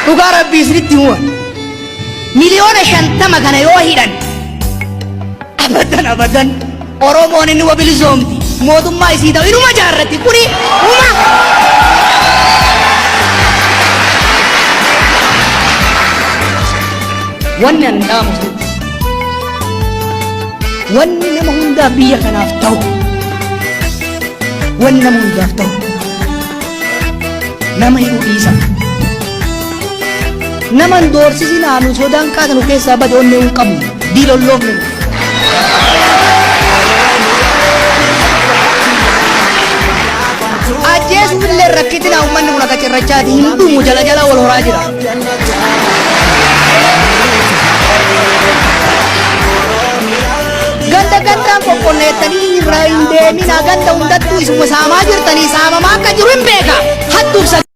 Dhugaa Rabbii isinitti himuun 50,000,000 kana yoo hidhan abadan abadan Oromoon inni wabilisoomti mootummaa isii ta'u inuma jaarratti kuni uma. Wanni ani dhaamu isinitti wanni nama hundaaf biyya kanaaf ta'u wanni nama hundaaf ta'u nama hidhuu dhiisa. Nama hin doorsisinaa nu sodaan qaata nu keessaa bade onnee hin qabnu diilolloofne nu. Ajjeesuuf illee rakkitinaa uummanni kun akka cirrachaati hin dhumu jala jala wal horaa jira. Ganda gandaan qoqqonneettanii irraa hin deeminaa ganda hundattuu isuma saamaa jirtanii saamamaa akka jiru hin beeka hattuuf.